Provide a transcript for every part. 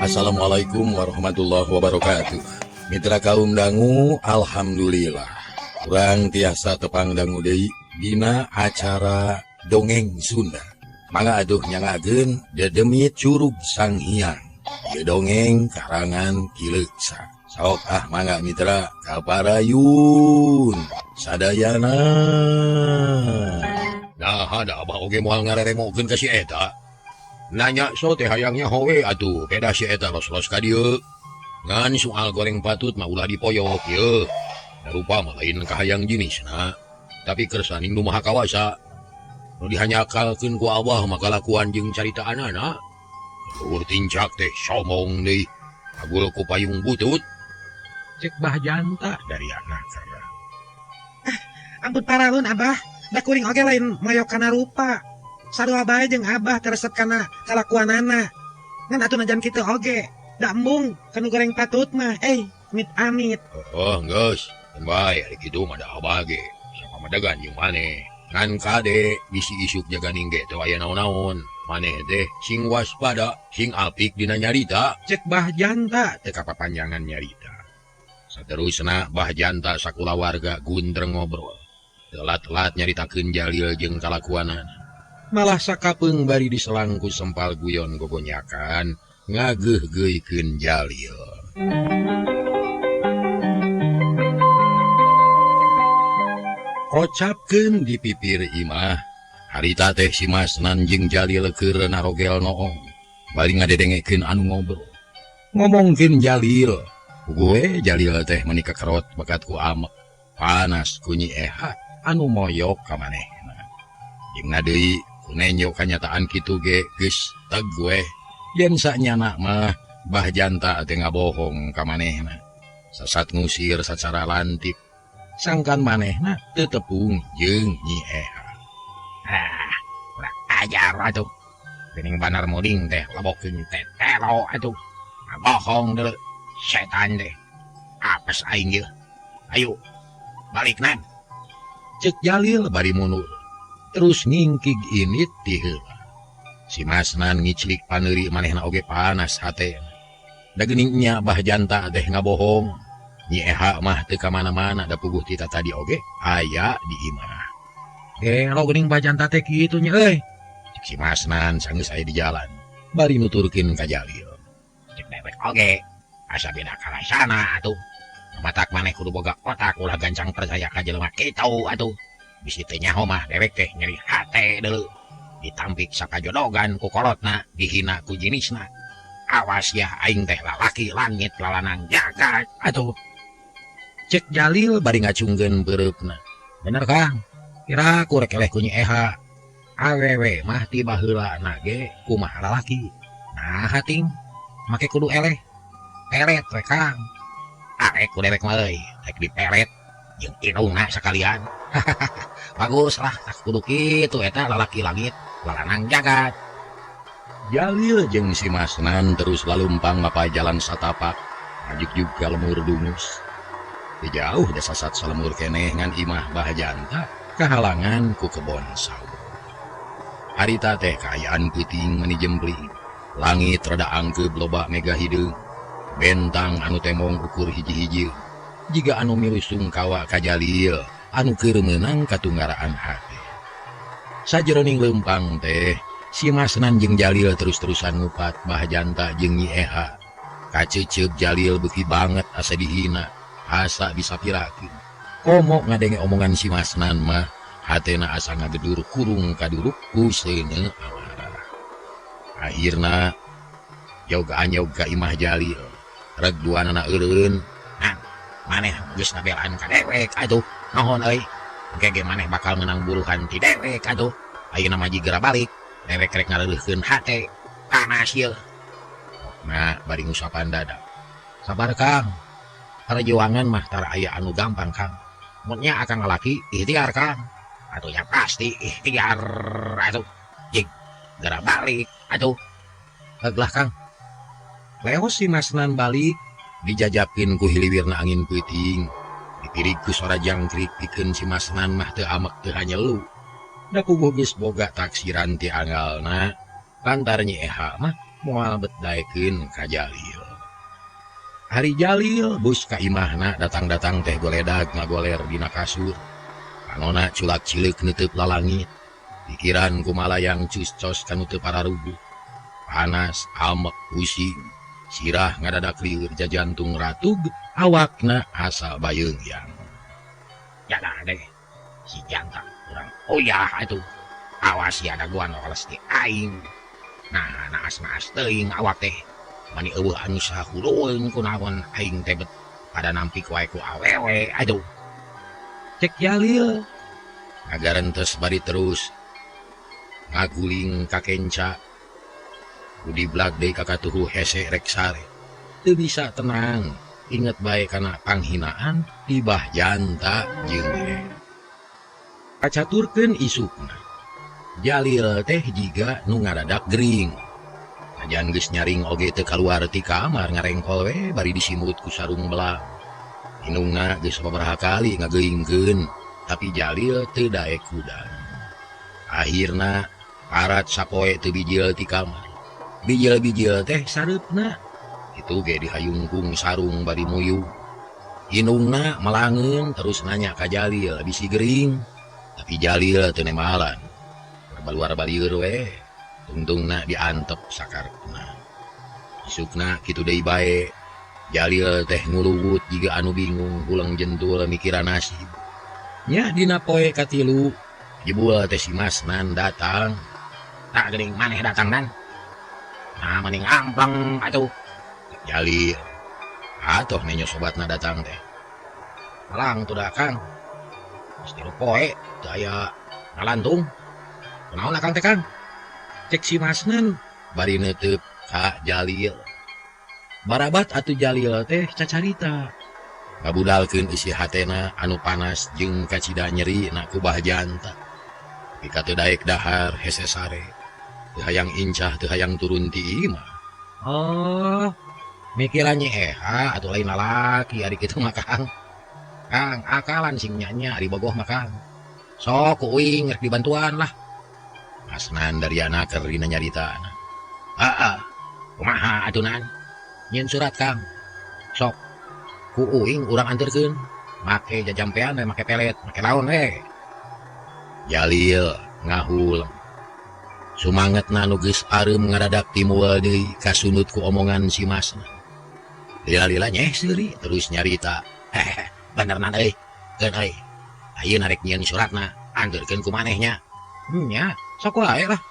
Assalamualaikum warahmatullahi wabarakatuh. Mitra kaum dangu, alhamdulillah. Urang tiasa tepang dangu deui dina acara Dongeng Sunda. Mangga atuh nyangakeun Dedemit Curug Sang Hyang. Ieu dongeng karangan Ki Leuksa. Sok ah mangga mitra kaparayun sadayana. Nah, ada abah oge moal ngareremokeun ka si eta. Nanya so teh hayangnya howe atuh beda si eta los-los ka dieu. Ngan soal goreng patut mah ulah dipoyok ye. Da rupa mah lain kahayang jenisna. Tapi kersaning nu maha kawasa. Nu dihanyakalkeun ku Abah mah kalakuan jeung caritaanana. Luhur tincak teh somong deui. Agul ku payung butut. Cek Bah Janta dari anak karena. Ah, ampun paralun Abah, da kuring oge lain moyok kana rupa. Sarua bae jeung Abah teresep kana kalakuanana. Ngan atuh najan kitu oge, da embung kanu goreng patut mah, amit-amit. Oh, geus, keun bae ari kitu mah da Abah ge. Sapamadegan jeung maneh. Ngan kade bisi isuk jaganing ge teu aya naon-naon. Maneh teh sing waspada, sing apik dina nyarita. Cek Bah Janta teu kapapanjangan nyarita. Saterusna Bah Janta sakulawarga guntreng ngobrol. Telat-telat nyaritakeun Jalil jeung kalakuanana. Malah sakapeung bari diselang ku sempal guyon gogonyakan ngageuh-geuikeun Jalil. Kocapkeun di pipir imah, harita teh si Masnan jeung Jalil keur narogel noong, bari ngadedengekeun anu ngobrol. Ngomongkeun Jalil, gue Jalil teh meuni kekerot bakat ku amek, panas ku Nyi Eha anu moyok ka manehna. Jeung deui ku nenjo kanyataan kitu ge geus teg we. Yen sanyana mah Bah Janta teh ngabohong ka manehna. Sasat ngusir sacara lantip. Sangkan manehna teu tepung jeung Nyi Eha. Ah, kurang ajar atuh. Geuning banar muding teh lebokeun teh telo atuh. Ngabohong deuleu setan teh. Apes aing ieu. Ayo balik nan. Cek Jalil bari mundur. Terus ngingkig init ti heula. Si Masnan ngiclik paneuri manehna oge panas hatena. Da geuning nya Bah Janta teh ngabohong. Nyi Eha mah teu ka mana-mana da puguh ti tadi oge aya di imah. Gelo geuning Bah Janta teh kitu nya euy. Cek si Masnan sanggeus aya di jalan bari nuturkeun ka Jalil. Cek dewek oge asa beda kalasana atuh. Matak maneh kudu boga otak ulah gancang percaya ka jelema kitu atuh. Bisi teu nyaho mah dewek teh nyeri hate deuleu. Ditampik sakajodogan ku kolotna, dihina ku jenisna. Awas ya aing teh lalaki langit lalanang jagat atuh. Cek Jalil bari ngacungkeun peureupna. Bener Kang, kira ku rek eleh ku Nyi Eha. Awewe mah ti baheulana ge kumaha lalaki. Nah ting, make kudu eleh. Peret we Kang. Arek ku dewek mah euy, rek diperet jeung indungna sakalian. Bagus lah, tak kudu kitu eta lalaki langit lalanang jagat. Jalil jeung si Masnan terus lalumpang mapa jalan satapak, ngajuk-juk ka lemur dungus. Di jauh da sasat salemur keneh ngan imah Bah Janta kahalangan ku kebon sawo. Harita teh kaayaan peuting mani jempling. Langit rada angkeub loba mega hideung. Bentang anu temong ukur hiji-hiji. Jiga anu milu sungkawa ka Jalil anu keur meunang katunggaraan hate. Sajeroning leumpang teh si Masnan jeung Jalil terus-terusan ngupat Bah Janta jeung Nyi Eha. Kacecep Jalil beuki banget asa dihina, asa disapirakeun. Komo ngadenge omongan si Masnan mah hatena asa ngagedur kurung kaduruk ku seuneu amarah. Akhirna yoga anyog ka imah Jalil. Reg duanana eureun. Nah, maneh geus ngabelaan ka dewek atuh. Nuhun euy. Engke ge maneh bakal meunang buruhan ti dewek atuh. Ayeuna mah jigera balik. Dewek rek ngareureurkeun hate. Panas ieu. Nah, bari ngusapan dada. Sabar Kang. Perjuangan mah tara aya anu gampang Kang. Mun nya akang lalaki ikhtiar Kang. Atuh nya pasti ikhtiar atuh. Jig geura balik atuh. Heuglah Kang. Leos si Masnan balik dijajapkeun ku hiliwirna angin peuting. Dipirig ku sora jangkrik pikeun si Masnan mah teu amek teu hanyelu. Da puguh geus boga taksiran ti anggalna, lantar Nyi Eha mah Moal bet daekeun ka Jalil. Ari Jalil bus ka imahna datang-datang teh goledag ngagoler dina kasur. Panona culak cileuk neuteub lalangit. Pikiran kumalayang cus-cos kanu teu pararuguh. Panas, amek, pusing, sirah ngadadak lieur jajantung ratug, awakna asa bayeung-yang. Jadah deh si janta urang oyah atuh. Awas sia dagoan loles di aing. Nah, naas-naas teuing awak teh. Mani eueuh anu sahurueung kunaon aing teh bet pada nampik wae ku awewe aduh. Cek Jalil ngagarentes bari terus ngaguling ka kenca. Budi blag deui ka katuhu hese rek sare. Teu bisa tenang, inget bae kana panghinaan ti Bah Janta jeung He. Kacaturkeun isukna. Jalil teh jiga nu ngadadak gering. Najan geus nyaring oge teu kaluar ti kamar ngarengkol we bari disimut ku sarung belang. Indungna geus sababaraha kali ngageuingkeun, tapi Jalil teu daek hudang. Akhirna parat sapoe teu bijil ti kamar. Bijil-bijil teh sareupna. Itu ge dihayungkung sarung bari muyuh. Indungna melangeun terus nanya ka Jalil bisi gering. Tapi Jalil teu nembalan. Baluar balieur we. Tungtungna diantep sakarepna. Isukna kitu deui bae. Jalil teh nguluwut jiga anu bingung hulang jentul mikiran nasib. Nya dina poe katilu jebul teh si Masnan datang. Tak geuning maneh datang nan. Nah mending amplang atuh. Jalil atuh nenyo sobatna datang teh. Malang tuh dah Kang. Geus tilu poe teu aya ngalantung. Kunaon akang teh Kang? Cek si Masnan bari neuteub ka Jalil. Barabat atuh Jalil teh cacarita. Ngabudalkeun isi hatena anu panas jeung kacida nyeri na ku Bah Janta. Tapi teu daek dahar hese sare. Teu hayang incah teu hayang turun ti imah. Oh, mikiran Nyi Eha atuh lain lalaki ari kitu mah Kang. Kang, akalan sing nya-nya ari bogoh mah Kang. Sok ku uing rek dibantuan lah. Masnan dari anak keur dina nyaritana. Heeh. Kumaha atuh nan? Nyieun surat Kang. Sok ku uing urang anterkeun. Make jajampean we, make pelet, make laon we. Jalil ngahul. Sumangetna nu geus areum ngadadak timbul deui kasunut ku omongan si Masna. Lila-lila nyeh seuri terus nyarita. Hehehe, bener nan euy. Keun euy. Ayeuna rek nyieun suratna, anterkeun ku maneh nya. Nya, sok wae lah.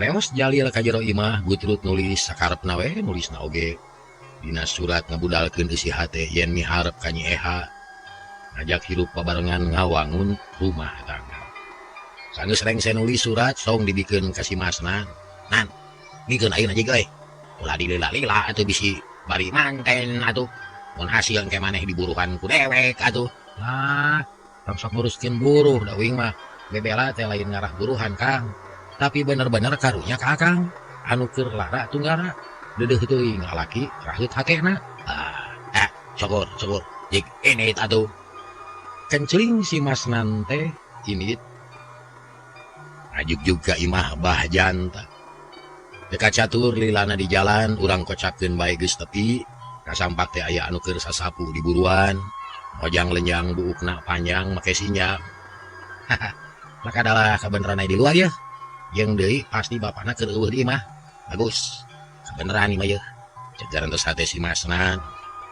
Leos Jalil ka jero imah gutrut nulis sakarepna we nulisna oge. Dina surat ngabudalkeun eusi hate yen miharep ka Nyi Eha. Ngajak hirup babarengan ngawangun rumah tangga. Sanggeus rengse nulis surat song dibikeun ka si Masnan. Nan, bikeun ayeuna jig euy. Ulah dilila-lila atuh bisi bari manten atuh. Mun hasil engke maneh diburuhan ku dewek atuh. Lah, tong sok nguruskeun buruh da uing mah. Bebela teh lain ngarah buruhan Kang. Tapi bener-bener karunya ka Akang. Anu keur lara tunggara. Deudeuh teuing lalaki raheut hatena. Ah, syukur, syukur. Jig ini atuh. Kenceling si Masnan teh init. Ngajugjug ka imah Bah Janta. Deka catur lilana di jalan urang kocapkeun bae geus tepi. Kasampak teh aya anu keur sasapu di buruan. Mojang lenjang buukna panjang make sinjang. Maka adalah kebenaran di luar ya. Jeung deui pasti bapana keur eueuh di imah. Bagus. Kebenaran imah yeuh. Cegaran terus hate si Masnan.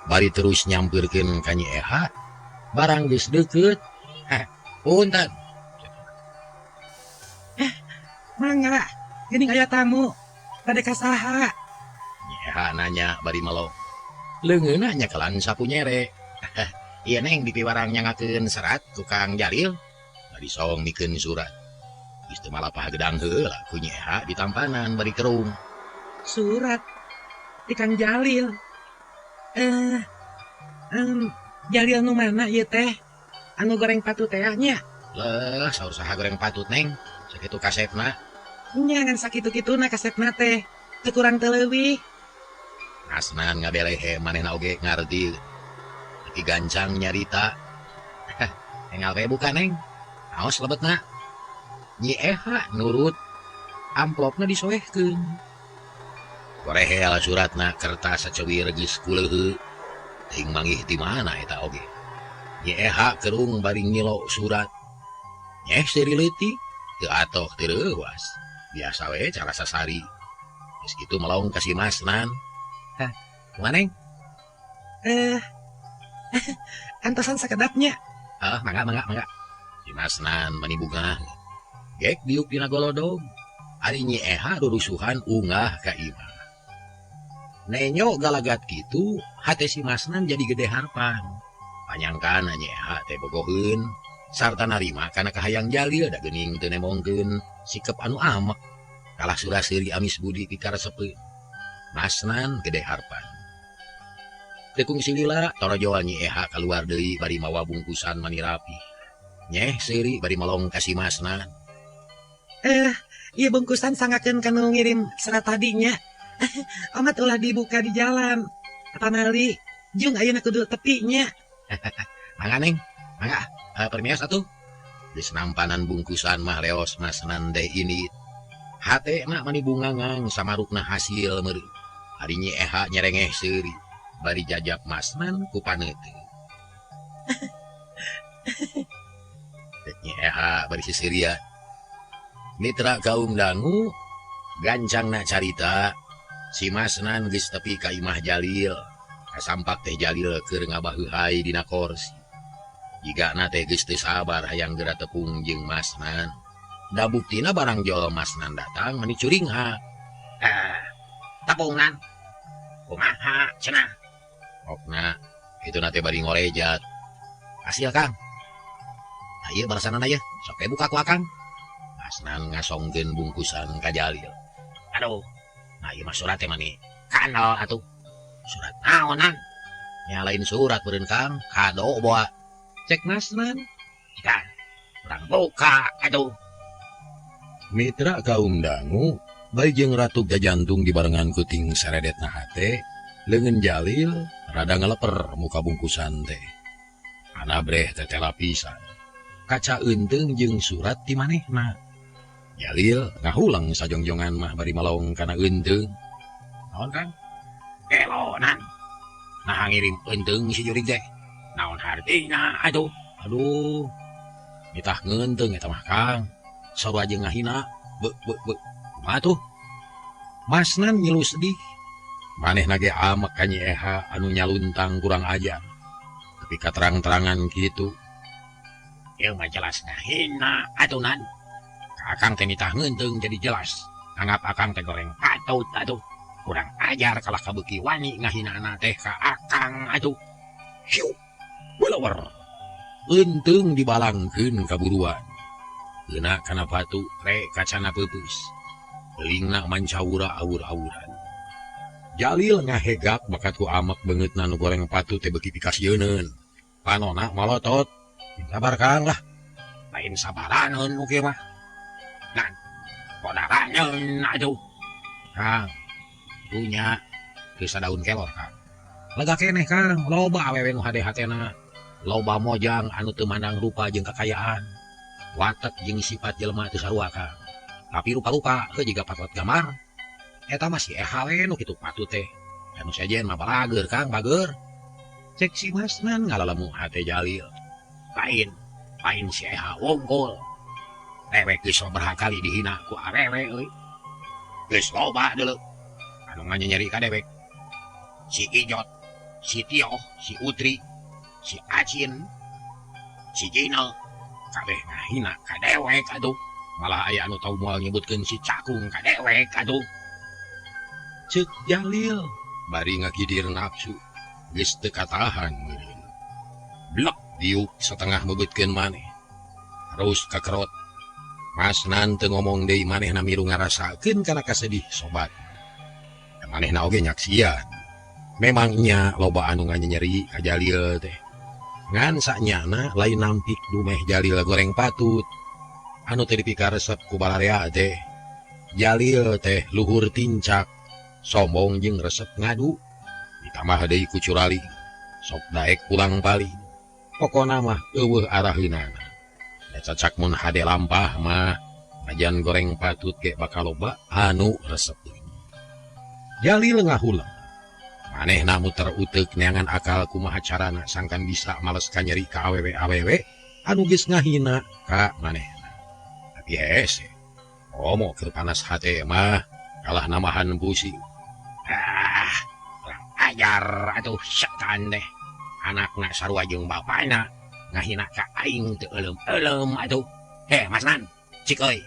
Bari terus nyampeurkeun ka Nyi Eha. Barang geus deukeut. Heh, punten. Mangga, geuning aya tamu. Bade ka saha? Nyi Eha nanya bari melong. Leungeunna nyekelan sapu nyere. Ieu neng dipiwarang nyangakeun serat tukang Jalil. Bari song mikeun surat. Geus teu malapah gedang heula ku Nyi Eha ditampanan bari kerung. Surat ti Kang Jalil. Jalil nu mana ieu teh? Anu goreng patut teh nya? Leuh, saur saha goreng patut neng? Sakitu kasepna. Nya ngan sakitu-kituna kasepna teh. Teu kurang teu leuwih. Asnan ngabelehe manehna oge ngarti. Tapi gancang nyarita. Enggal we buka neng. Aos lebetna. Nyi Eha nurut. Amplopna disoehkeun. Korehel suratna kertas sacewir geus kuleuheu. Teuing manggih di mana eta oge. Nyi Eha kerung bari ngilo surat. Nyeh seuri leutik, teu atoh teu reuwas. Biasa we cara sasari. Geus kitu melong ka si Masnan. Hah, kumaha Neng? Antosan sakedapnya. Ah, mangga mangga mangga. Si Masnan mani bungah. Gek diuk dina golodog. Ari Nyi Eha rurusuhan ungah ka imah. Nenyo galagat kitu, hate si Masnan jadi gede harpan. Panyangkana Nyi Eha teh bogoheun sarta narima kana kahayang Jalil da geuning teu nemongkeun sikep anu amek. Kalah sura-seuri amis budi pikaresepeun. Masnan gede harpan. Teu kungsi lila torojoan Nyi Eha kaluar deui bari mawa bungkusan mani rapi. Nyeh seuri bari melong ka si Masnan. Ieu bungkusan sangakeun kanu ngirim surat tadinya. Omat ulah dibuka di jalan. Pamali jung ayeuna kudu tepinya. Mangga Neng, mangga. Permios atuh. Geus nampanan bungkusan mah leos Masnan teh ini. Hate na mani bungangang samarukna hasil meureun. Ari Nyi Eha nyerengeh seuri bari jajap Masnan ku paneuteun. Nyi Eha bari sisirian. Mitra kaum dangu gancangna carita si Masnan geus tepi ka imah Jalil. Kasampak teh Jalil keur ngabaheuhai dina korsi. Jigana teh geus teu sabar hayang geura tepung jeung Masnan. Da buktina barang jol Masnan datang mani curingha. Tepungnan. Kumaha cenah? Okna itu na teh bari ngorejat. Hasil Kang. Nah, ieu balasanana ye, sok we buka ku Akang. Masnan ngasongkeun bungkusan ka Jalil. Aduh, nah ieu mah surat teh mani kanal atuh. Surat naonan? Nya lain surat meureun Kang, kado boa. Cek Masnan. Jika urang buka atuh. Mitra kaum dangu bari jeung ratu jajantung dibarengan kuting saredetna hate, leungeun Jalil rada ngaleper muka bungkusan teh. Anabreh teh lapisan. Kaca eunteung jeung surat ti manehna. Jalil ngahulang sajongjongan mah bari malong kana eunteung. Naon Kang? Kelonan. Nah ngirim eunteung si jurig teh. Naon hartina atuh? Aduh. Nitah ngeunteung eta mah Kang. Sarua jeung ngahina. Be be be. Kumaha tuh? Masnan ngilu sedih. Manehna ge amek ka Nyi Eha anu nyaluntang kurang ajar. Tapi katerang-terangan kitu. Ieu mah jelas ngahina atuh nan. Akang teh nitah ngeunteung jadi jelas. Anggap akang teh goreng patut atuh. Kurang ajar kalah kabeuki wani ngahinana teh ka akang atuh. Hiu. Belawer. Eunteung dibalangkeun ka buruan. Euna kana batu re kacana peupeus. Lingna mancaura awur-awuran. Jalil ngahegak bakat ku amek beungeutna nu goreng patut teh beuki pikasieuneun. Panona malotot. Sabar Kang lah. Lain sabaraneun nu kieu mah. Nan, podaraneun atuh. Kang, punya geus sadaun kelor Kang. Lega keneh Kang, loba awewe nu hade hatena. Loba mojang anu teu mandang rupa jeung kakayaan. Watek jeung sifat jelema teu sarua Kang. Tapi rupa-rupa heuh jiga patot gamar. Eta mah si Eha we nu kitu patut teh. Anu sejen mah balageur Kang, bageur. Cek si Masnan ngalalemu hate Jalil. Lain, lain si Eha wongkol. Dewek geus sabaraha kali dihina ku awewe euy. Geus loba deuleu. Anu nganyeri ka dewek. Si Ijot, si Tio, si Utri, si Acin, si Jinal, kabeh ngahina ka dewek atuh. Malah aya anu tau moal nyebutkeun si Cakung ka dewek atuh. Ceuk Jalil bari ngagidir nafsu geus teu katahan meureun. Blek diuk satengah mebeutkeun maneh. Terus kakerot. Masnan teu ngomong deui manehna milu ngarasakeun kana kasedih sobat. Manehna oge nyaksian. Memangnya loba anu nganyeri ka Jalil teh. Ngan sanyana lain nampik dumeh Jalil goreng patut. Anu teu dipikaresep ku balarea teh. Jalil teh luhur tincak, sombong jeung resep ngadu. Ditambah deui ku curali, sok daek pulang paling. Pokona mah eueuh araheunana. Da cacak mun hade lampah mah najan goreng patut ge bakal loba anu resep. Jalil ngahuleng. Manehna muter uteuk neangan akal kumaha carana sangkan bisa males kanyeri ka awewe-awewe anu geus ngahina ka manehna. Tapi hese, komo keur panas hate mah kalah namahan pusing. Ah, kurang ajar atuh setan teh. Anakna sarua jeung bapana ngahina ka aing teu eulem-eulem atuh. Heh, Mas Nan, cik euy.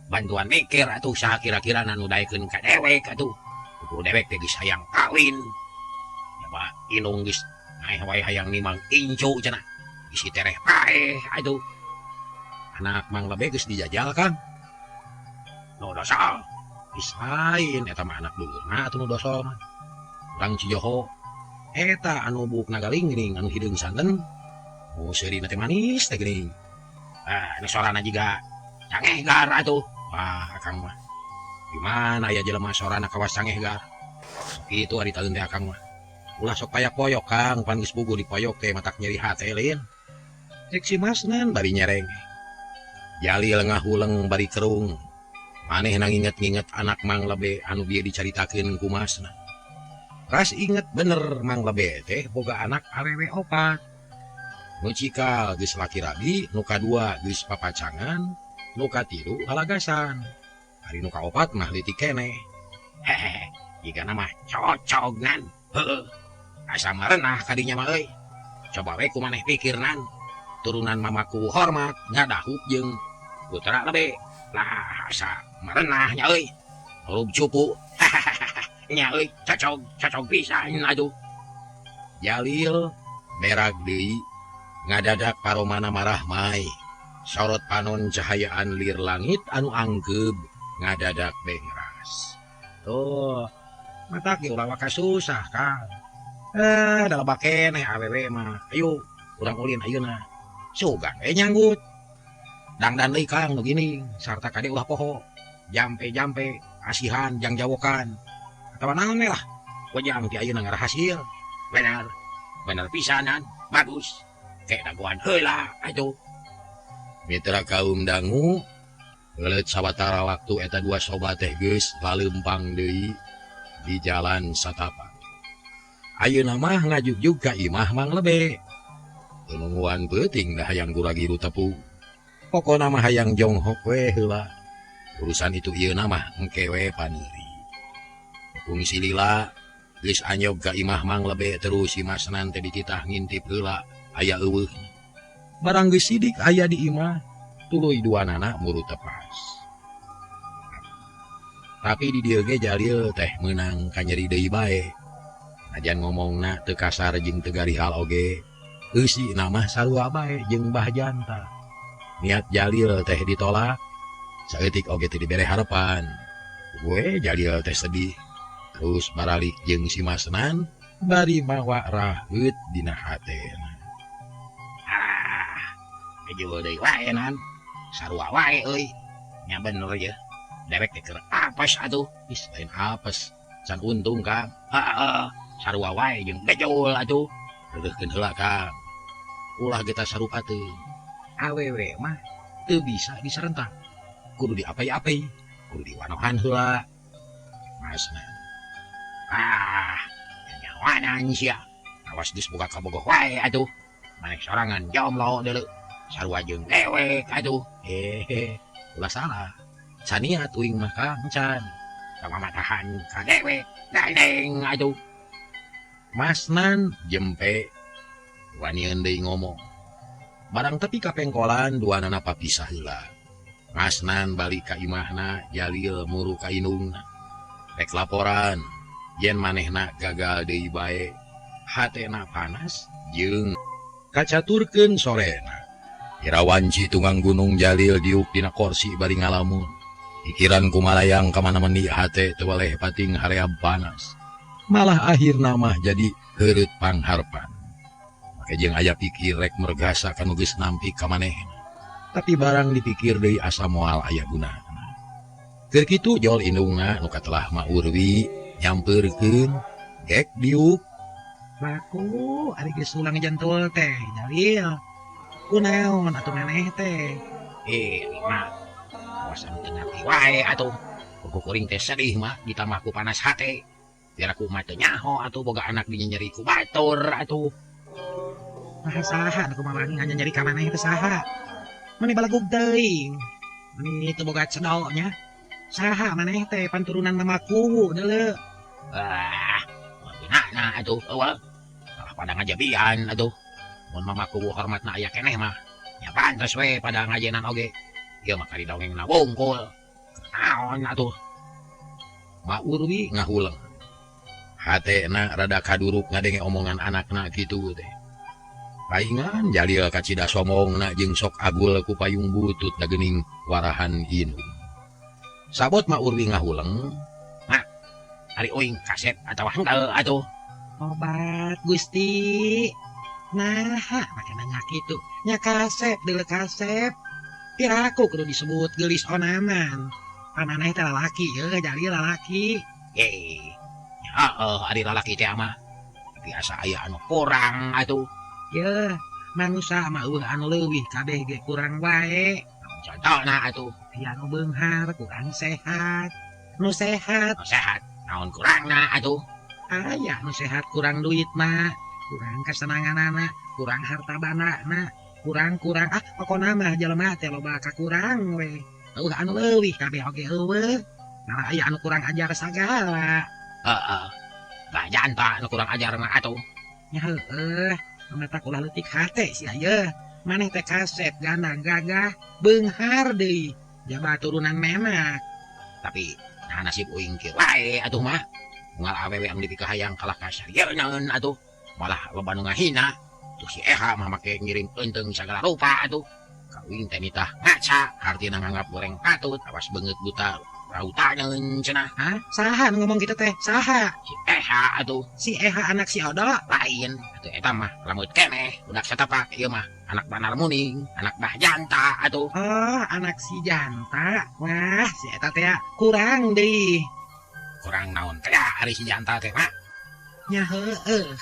Bantuan mikir atuh saha kira-kira nu daekeun ka dewek atuh. Kudu dewek teh geus hayang kawin. Coba inung geus naeh wae hayang nimang incu cenah. Isi tereh paeh atuh. Anak Mang Lebe geus dijajal Kang. Nu dosol. Geus lain eta mah anak dulurna atuh nu dosol mah. Urang Cijoho eta anu buukna galing geuning anu hideung santen. Oh seurina teh manis teh geuning. Ah, nu sorana jiga cangehgar atuh. Wah, akang mah. Gimana ya jelema sorana kawas cangehgar. Kitu ari taeun teh akang mah. Ulah sok payak-poyok Kang, pan geus puguh dipoyok teh matak nyeri hate lain. Cek si Masnan bari nyereng. Jalil ngahuleng bari kerung. Manehna nginget-nginget anak Mang Lebe anu bieu dicaritakeun ku Masna. Ras inget bener Mang Lebe teh boga anak awewe opat. Nu cikal geus laki rabi, nu kadua geus papacangan, nu katilu lalagasan. Ari nu kaopat mah leutik keneh. Hehehe, jigana mah cocog nan. Heueuh. Asa marenah kadinya mah euy. Coba we ku maneh pikir nan. Turunan mamaku hormat ngadahup jeung putra Lebe. Lah asa marenah nya euy. Huruf cupu. Nya euy, cocog cocog pisan atuh. Jalil merag deui ngadadak paromana marah mai. Sorot panon cahayaan lir langit anu angkeub ngadadak bengras. Tuh, matak ge ulah waka susah Kang. Da loba keneh awewe mah. Ayo, urang ulin ayeuna. Sugan we nyanggut. Dangdan deui Kang nu gini, sarta kade ulah poho. Jampe-jampe, asihan jang jawokan. Atawa naon we lah. Wejang ti ayeuna ngarahasil. Bener, bener pisanan, bagus. Kek dagoan heula atuh. Mitra kaum dangu leuleut sawatara waktu eta dua sobat teh geus laleumpang deui di jalan satapak. Ayeuna mah ngajugjug ka imah Mang Lebe. Teu nungguan peuting dah hayang guragiru tepu. Pokona mah hayang jonghok we heula. Urusan itu ieu mah engke we paneuri. Kungsi lila geus anyog ka imah Mang Lebe terus si Masnan teh dititah ngintip heula aya eueuh. Barang geus sidik aya di imah tuluy duanana muru tepas. Tapi di dieu ge Jalil teh meunang kanyeri deui bae. Najan ngomongna teu kasar jeung teu garihal oge, eusina mah sarua bae jeung Bah Janta. Niat Jalil teh ditolak, saeutik oge teu dibere harepan. Gue Jalil teh sedih. Terus baralik jeung si Masnan bari mawa raheut dina hatena. Ah, geus deui wae nan. Sarua wae euy. Nya bener ye. Dewek teh keur apes atuh. Ih, lain apes. Can untung Kang. Heeh, sarua wae jeung bejul atuh. Leuhkeun heula Kang. Ulah geus sarupa teu. Awewe mah teu bisa diserentak. Kudu diapei-apei, kudu diwanohan heula. Masna. Ah, nyawanan sia. Awas geus boga kabogoh wae atuh. Maneh sorangan jomblo deuleu. Sarua jeung dewek atuh. Hehe, ulah salah. Saniat uing mah Kang can. Sama matahan ka dewek, gandeng atuh. Masnan jempe wanian deui ngomong. Barang tepi ka pengkolan duanana papisah heula. Masnan balik ka imahna, Jalil muru ka indungna. Rek laporan yen manehna gagal deui bae. Hatena panas jeung kacaturkeun sorena. Irawanci tunggang gunung Jalil diuk dina korsi bari ngalamun. Pikiran kumalayang kamana mendi hate teu waleh pating haream panas. Malah akhirna mah jadi heureut pangharpan. Make jeung aya pikir rek mergasa kanu geus nampi ka manehna. Tapi barang dipikir deui asa moal aya gunana. Keur kitu jol indungna nu katelah ma Urwi nyampeurkeun gek diuk. Baku ari geus ulang jantul teh Jalil. Kunaon atuh maneh teh? Mah. Awas anu teu ngarti wae atuh. Kukuring teh sedih mah ditambah ku panas hate. Biar aku mah teu nyaho atuh boga anak dinyenyeri ku batur atuh. Nah saha nu kumaha nganyeri ka maneh teh saha? Maneh balagug teuing. Maneh teu boga cedok nya. Saha maneh teh pan turunan mama kuwu deuleu. Ah, na atuh eueuh. Malah pada ngajabian atuh. Mun mama kuwu hormatna aya keneh mah nya pantes we pada ngajenan oge. Ieu mah kari dongengna wungkul. Naon atuh? Ma Urwi ngahuleng. Hatena rada kaduruk ngadenge omongan anakna kitu teh. Paingan Jalil kacida somongna jeung sok agul ku payung butut da geuning warahan indung. Sabot Ma Urwi ngahuleng, "Ma, ari uing kasep atawa henteu atuh?" Obat Gusti. Nah, make nanya kitu. Nya kasep deuleu kasep. Piraku kudu disebut geulis onaman. Pamaneh teh lalaki yeuh Jalil lalaki. Ye. Heeh, ari lalaki teh mah biasa aya anu kurang atuh. Yeuh, manusa mah eueuh anu leuwih kabeh ge kurang wae. Contohna atuh, Aya nu beunghar kurang sehat. Nu sehat, nu sehat naon kurangna atuh? Aya nu sehat kurang duitna, kurang kesenanganana, kurang harta bandana, kurang-kurang ah pokona mah jelema teh loba kakurang we. Eueuh anu leuwih kabeh oge eueuh. Malah aya anu kurang ajar sagala. Heeh. Bah janta anu kurang ajar mah atuh. Nya heueuh, matak ulah leutik hate sia yeuh. Maneh teh kasep gandang gagah, beunghar deui. Jaba turunan menak. Tapi nah nasib uing kieu wae atuh mah. Unggal awewe anu dipikahayang kalah ka sarieun atuh. Malah loba nu ngahina. Tuh si Eha mah make ngirim eunteung sagala rupa atuh. Ka uing teh nitah ngaca, hartina nganggap goreng patut, awas beungeut buta rautaneun cenah. Hah? Saha nu ngomong kitu teh? Saha? Si Eha atuh. Si Eha anak si Odo? Lain, atuh eta mah lameut keneh, budak satapak ieu mah anak Banar Muning, anak Bah Janta atuh. Oh, anak si Janta. Wah, si eta teh kurang deui. Kurang naon teh ari si Janta teh mah? Nya heueuh.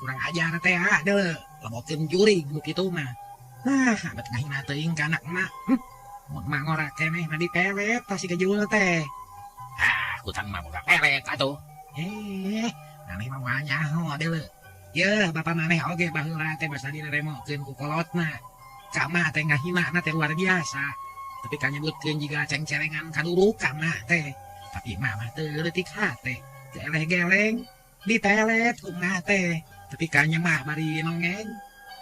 Kurang ajar teh deuleu. Lebokeun jurig nu kitu mah. Nah, bet ngahina teuing ka anak emak. Mun emak ngora keneh mah dipelet tah si gejul teh. Ah, kutang mah boga pelet atuh. Maneh mah moal nyaho deuleu. Yeuh, bapa maneh oge baheula teh basa diremokeun ku kolotna. Ka emak teh ngahina teh luar biasa. Tapi ka nyebutkeun jiga cengcelengan kaduruk ka emak teh. Tapi emak mah teu leutik hate. Teu eleh geleng, dipelet ku emak teh. Tapi ka nyemah bari nongeng.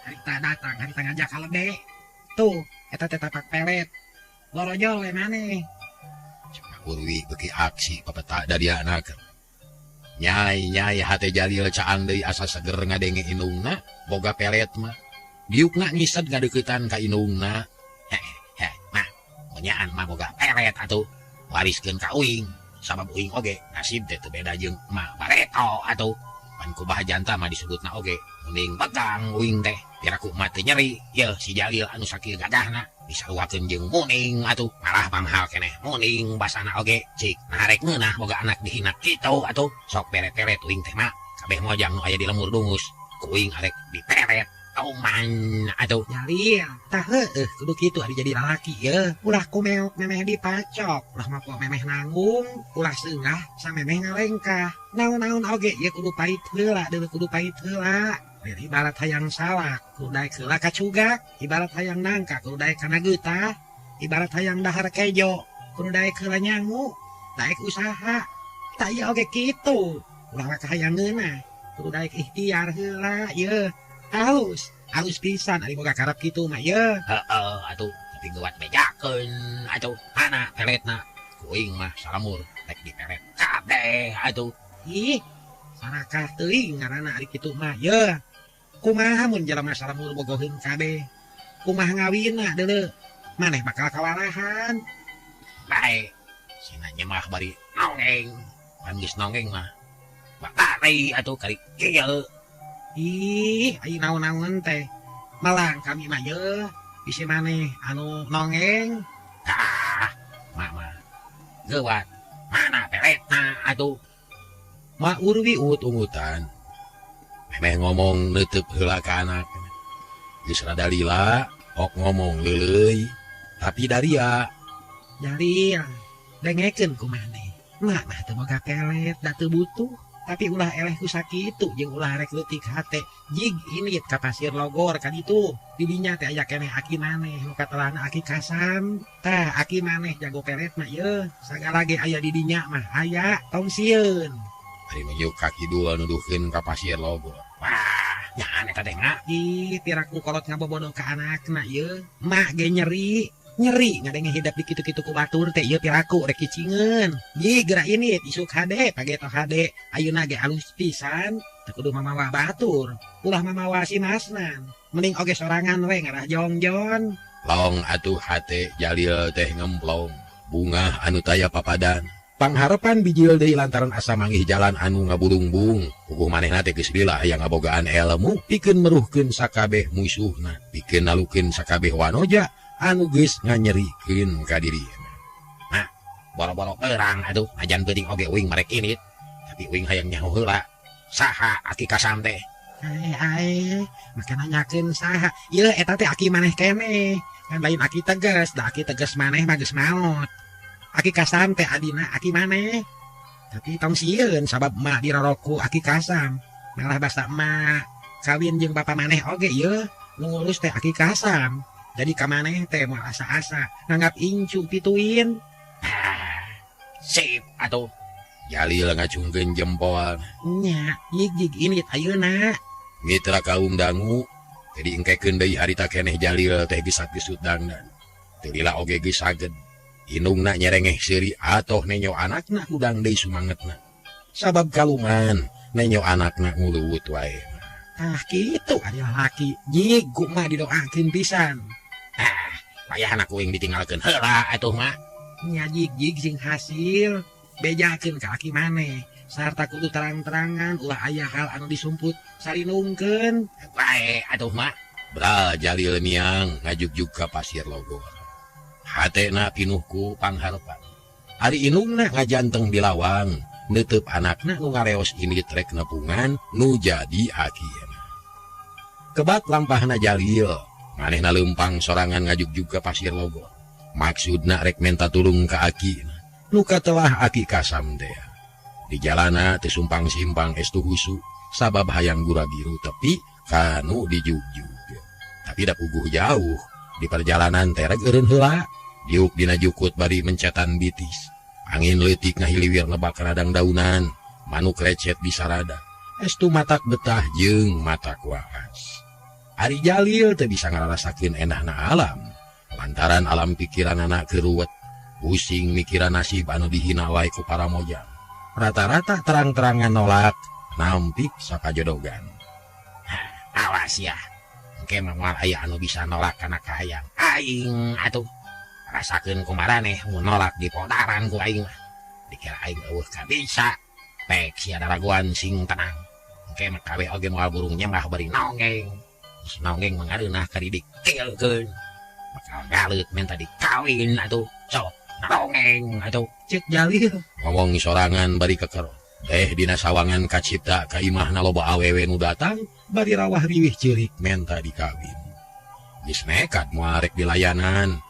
Harita datang, harita ngajak kalebe. Tuh, eta teh tapak pelet. Borojol we maneh. Cek Urwi beuki aksi papeta dari anak. Nyai-nyai hate Jalil caang deui asa seger ngadenge indungna boga pelet mah. Diukna ngised ngadeuketan ka indungna. Heh, mah, monyaan mah boga pelet atuh. Wariskeun ka uing, sabab uing oge nasib teh teu beda jeung mah bareto atuh. Pan ku Bah Janta mah disebutna oge mending pegang uing teh. Biar aku mah teu nyeri, yeuh si Jalil anu sakieu gagahna disaruakeun jeung muning atuh. Malah pamhal keneh muning basana oge. Cik, nah rek ngeunah boga anak dihina kitu atuh. Sok bere-peret uing teh mah. Kabeh mojang nu aya di lemur dungus, ku uing arek diperet. Oman atuh. Jalil, tah heueuh kudu kitu ari jadi lalaki yeuh. Ulah kumeok memeh dipacok, ulah mapo memeh nanggung, ulah seungah samemeh ngalengkah. Naon-naon oge ieu kudu pait heula, deuleu kudu pait heula. Ibarat hayang salak, kudu daek heula kacugak. Ibarat hayang nangka, kudu daek kana geutah. Ibarat hayang dahar kejo, kudu daek heula nyangu, daek usaha. Tah ieu oge kitu. Ulah mah kahayang ngeunah, kudu daek ikhtiar heula yeuh. Halus, halus pisan ari boga karep kitu mah yeuh. Heeh atuh, tapi geuwat bejakeun atuh. Mana peletna? Kuing mah salamur rek diperet kabeh atuh. Ih, sarakah teuing ngaranna ari kitu mah yeuh. Kumaha mun jelema salamur bogoheun kabeh? Kumaha ngawinna deuleu? Maneh bakal kawarahan. Bae, sina nyemah bari nongeng. Pan geus nongeng mah bakari atuh kari kieu. Ih, ai naon-naon teh. Malang kami mah yeuh, bisi maneh anu nongeng. Ah, mah mah. Geuwat, mana peletna atuh? Ma Urwi ungut-ungutan. Memeh ngomong neuteub heula ka anak. Geus rada lila, ok ngomong leuleuy, tapi daria. Jalil, dengekeun ku maneh. Mak mah teu boga pelet, da teu butuh. Tapi ulah eleh ku sakitu jeung ulah rek leutik hate. Jig init ka Pasir Logor ka ditu. Di dinya teh aya keneh aki maneh nu katelahna Aki Kasam. Tah aki maneh jago peretna ieu. Sagala ge aya di dinya mah aya tong sieun. Ari nuju ka kidul nuduhkeun ka Pasir Logor. Wah, nya eta teh ngaki piraku kolot ngabobodo ka anakna ieu. Mah ge nyeri. Nyeri ngadenge hidap di kitu-kitu ku batur teh ieu piraku rek kicingeun. Ji geura init isuk hade pageto hade ayeuna ge alus pisan teu kudu mamawa batur. Ulah mamawa si Masnan. Mending oge sorangan we ngarah jongjon. Long atuh hate Jalil teh ngemplong. Bungah anu taya papadan. Pangharepan bijil deui lantaran asa manggih jalan anu ngabulungbung. Puguh manehna teh geus lila aya ngabogaan elmu pikeun meruhkeun sakabeh musuhna, pikeun nalukeun sakabeh wanoja anu geus nganyerikeun ka dirina. Nah, boro-boro perang atuh ajan peuting oge uing marek init. Tapi uing hayang nyaho heula. Saha Aki Kasam teh? Ae ae, make nanyakeun saha? Ieu eta teh aki maneh keneh. Kan lain aki tegas, da aki tegas maneh mah geus maot. Aki Kasam teh adina aki maneh. Tapi tong sieun sabab emak diroroku Aki Kasam. Malah basa emak kawin jeung bapa maneh oge ieu nu ngurus teh Aki Kasam. Jadi ka maneh teh moal asa-asa nganggap incu pituin. Sip atuh. Jalil ngacungkeun jempol. Nya, jig-jig init ayeuna. Mitra kaum dangu teh diengkekeun deui harita keneh Jalil teh gesat-gesut dangdan. Teu lila oge geus saged. Indungna nyerengeh seuri atoh nenyo anakna hudang deui sumangetna. Sabab kaluman nenyo anakna nguluwut wae. Ah kitu ari lalaki, jig ku mah didoakeun pisan. Ah, wayahna ku uing ditinggalkeun heula atuh mah. Nya jig-jig sing hasil bejakeun ka aki maneh. Sarta kudu terang-terangan ulah aya hal anu disumput sarinungkeun. Bae atuh mah. Bra Jalil miang ngajugjug ka Pasir Logor. Hatena pinuh ku pangharepan. Ari indungna ngajanteng di lawang, neuteub anakna nu ngareos init rek nepungan nu jadi akina. Kebat lampahna Jalil, manehna leumpang sorangan ngajugjug ka Pasir Logor. Maksudna rek menta tulung ka akina. Nu katelah Aki Kasam teh. Di jalana teu sumpang-simpang estu husu sabab hayang gura-giru tepi kanu dijugjug. Tapi da puguh jauh di perjalanan teh rek eureun heula. Diuk dina jukut bari mencetan bitis. Angin leutik ngahiliwir lebak radang daunan, manuk lecet di sarada. Estu matak betah jeung matak waas. Ari Jalil teu bisa ngararasakeun enahna alam. Lantaran alam pikiranana keur ruwet, pusing mikiran nasib anu dihina wae ku para mojang. Rata-rata terang-terangan nolak, nampik sakajodogan. Awas ya, engke mah moal aya anu bisa nolak kana kahayang aing atuh. Rasakeun ku maraneh mun nolak di podaran ku aing mah. Dikira aing eueuh ka bisa. Pek sia daragoan sing tenang. Engke mah kabeh oge moal burung nyembah bari nonggeng. Geus nonggeng mah ngareunah ka didikilkeun. Bakal galeut menta dikawin atuh. Sok nonggeng atuh. Cek Jalil ngomong sorangan bari kekero. Teh dina sawangan kacipta ka imahna loba awewe nu datang bari rawah riwih ceurik menta dikawin. Geus nekat moal rek dilayanan.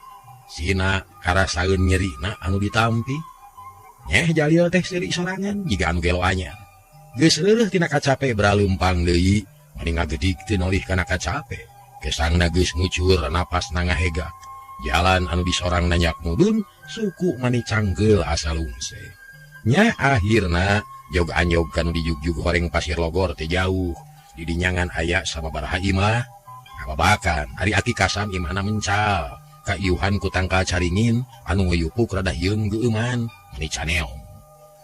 Sina karasaeun nyerina anu ditampi. Nyeh Jalil teh seuri sorangan jiga anu gelo anyar. Geus leureih tina kacape braleumpang deui, mani ngagedik teu nolih kana kacape. Kesangna geus ngucur napasna ngahegak. Jalan anu disorang nanyak mudun, suku mani cangkeul asa lungse. Nya akhirna jog anyog kanu dijugjug horeng Pasir Logor teh jauh. Di dinyangan aya sababaraha imah. Ngababakan ari Aki Kasam imahna mencal. Kaiuhan ku tangkal caringin anu nguyupuk rada hieum geueuman mani caneong.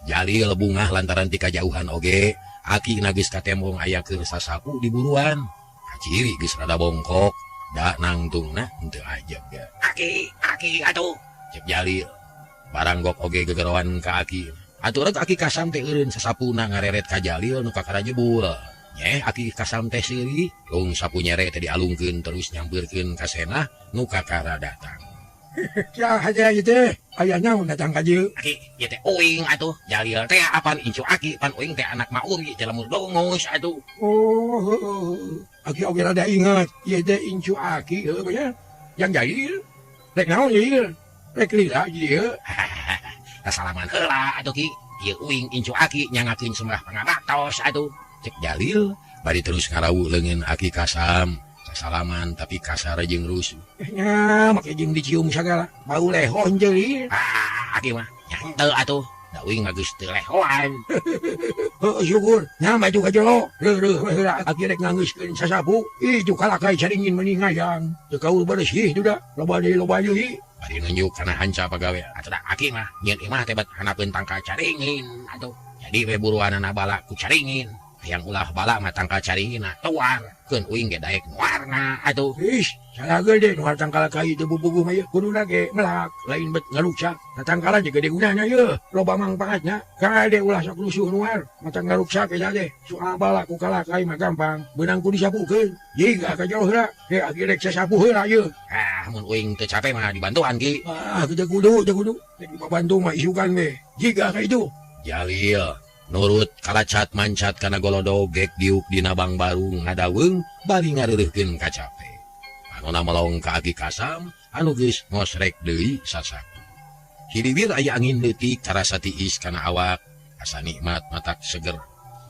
Jalil bungah lantaran ti kajauhan oge, aki na geus katembong aya keur sasapu di buruan. Kaciri geus rada bongkok, da nangtungna henteu ajeg. Aki, aki atuh. Cek Jalil. Baranggok oge gegeroan ka aki. Atuh rek Aki Kasam teh eureun sasapuna ngareret ka Jalil nu kakara jebul. Nyeh Aki Kasam teh seuri, lung sapu nyere teh dialungkeun terus nyampeurkeun ka senah nu kakara datang. Ya aja ieu teh, aya naon datang ka dieu? Aki, ieu teh uing atuh. Jalil teh apan incu aki, pan uing teh anak Mauri teh lemur dongus atuh. Oh, aki oge rada ingat, ieu teh incu aki heuh nya. Yang Jalil, rek naon ieu? Rek lila di dieu. Salaman heula atuh ki. Ieu uing incu aki nyangakeun sembah pangabaktos atuh. Cek Jalil bari terus ngarawu leungeun Aki Kasam. Sasalaman tapi kasar jeung rusuh. Nya make jeung dicium sagala. Bau lehoh Jalil. Ah, aki mah nya henteu atuh. Da uing mah geus teu lehoan. Heuh syukur. Nya maju ka jero. Reureuh we heula aki rek nganggeuskeun sasapu. Ih kalakai caringin meni ngayang. Teu kaul beresih duda. Loba deui loba deui. Bari nunjuk kana hanca pagawean. Atuh da aki mah nyieun imah teh bet handapeun tangkal caringin atuh. Jadi we buruanana bala ku caringin. Hayang ulah bala mah tangkal caringin tuar. Keun uing ge daek nuarna atuh. Ih, salah gede nuar tangkal kai teu bubuguh mah yeuh. Kuduna ge melak lain bet ngaruksak. Tatangkalan ge gede gunana yeuh. Loba mangpaatna. Kade ulah sok rusuh nuar. Mata ngaruksak eta teh. Soal bala ku kalakai mah gampang. Beunang ku disapukeun. Jiga ka jero heula. Ge aki rek sasapu heula yeuh. Ah, mun uing teu cape mah dibantuan ki. Ah, teu kudu, teu kudu. Rek dibabantu mah isukan we. Jiga ka itu. Jalil nurut kalacat mancat kana golodog gek diuk dina bangbarung ngadaweung bari ngareureurkeun kacape. Anona melong ka Aki Kasam anu geus ngosrek deui sasapu. Hiliwir aya angin leutik karasa tiis kana awak, asa nikmat matak seger.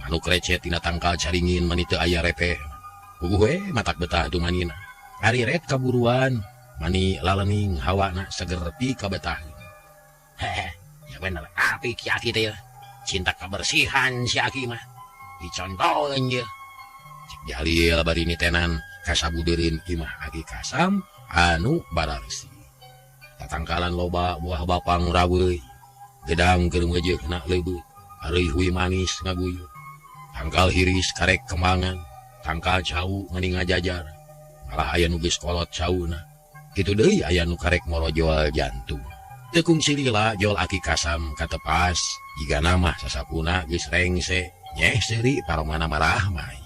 Manuk recet tina tangkal caringin mani teu aya repeh. Puguh we matak betah tumanina. Ari ret kaburuan mani lalening hawana seger pi kabetah. Hehe, ya bener apik si Aki teh. Cinta kebersihan si Aki mah dicontohin je. Cek Jalil bari nitenan kasabudeureun imah Aki Kasam anu barareusi. Tatangkalan loba buah bapang raweuy, gedang keur meujeuhna leubeut, areuy hui manis ngaguyur. Tangkal hiris karek kembangan, tangkal cau mani ngajajar. Malah aya nu geus kolot cauna. Kitu deui aya nu karek morojol jantung. Teu kungsi lila jol Aki Kasam katepas, jigana mah sasapuna geus rengse, nyeh seuri paromana marahmai.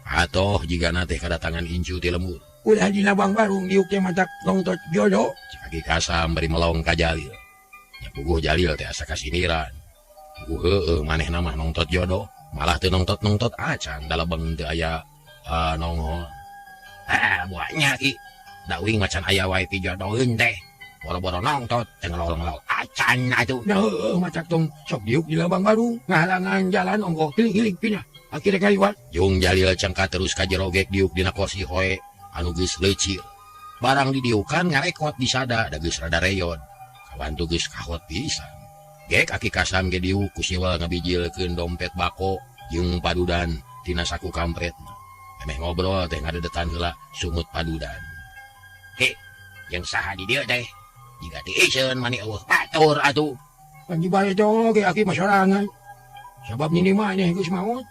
Atoh jigana teh kadatangan incu ti lembur. Ulah dina bangbarung diuk teh matak nongtot jodoh. Cek Aki Kasam bari melong ka Jalil. Nya puguh Jalil teh asa kasiniran. Puguh heueuh manehna mah nongtot jodoh, malah teu nongtot-nongtot acan da lebeng teu aya nongol. Ah, buahnya ki. Da uing macan aya wae pijodoheun teh. Boro-boro nongtot, teu ngelol-ngelol acan atuh. Nah, heueuh matak tong sok diuk di labang baru, ngahalangan jalan ongkoh hiling-hiling pindah. Akhirnya kaliwat. Jung Jalil cengka terus ka jero gek diuk dina kursi hoe anu geus leucir. Barang didiukan ngarekot disada da geus rada reyon. Kawantu geus kahot pisan. Gek Aki Kasam ge diuk ku siwal ngabijilkeun dompet bako jeung padudan tina saku kampretna. Memeh ngobrol teh ngadedetan heula sungut padudan. He, jeung saha di dieu teh? Jiga tiiseun mani eueuh batur atuh. Panji bae oge aki mah sorangan. Sabab nini maneh geus maot.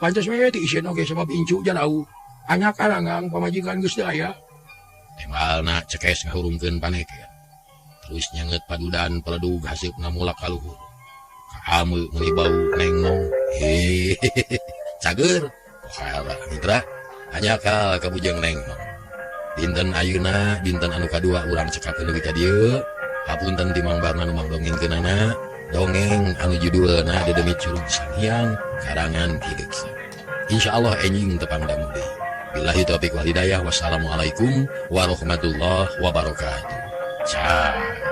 Pantes we tiiseun oge sabab incu jarauh. Anak arangang pamajikan geus teu aya. Tembalna cekes ngahurungkeun paneke. Terus nyanget padudan peledug haseupna mulak ka luhur. Kaameu meuni bau nengnong. Hehehe. Cager. Pohara mitra. Hanya ka bujeng nengnong. Dinten ayeuna dinten anu kadua urang cekapkeun deui ka dieu. Hapunten ti Mang Barna nu mangdongengkeunana. Dongeng anu judulna Dedemit Curug Sanghyang karangan Ki Deuksa. Insyaallah enjing tepang dangu deui. Billahi taufiq wal hidayah. Wassalamualaikum warahmatullahi wabarakatuh. Ciao.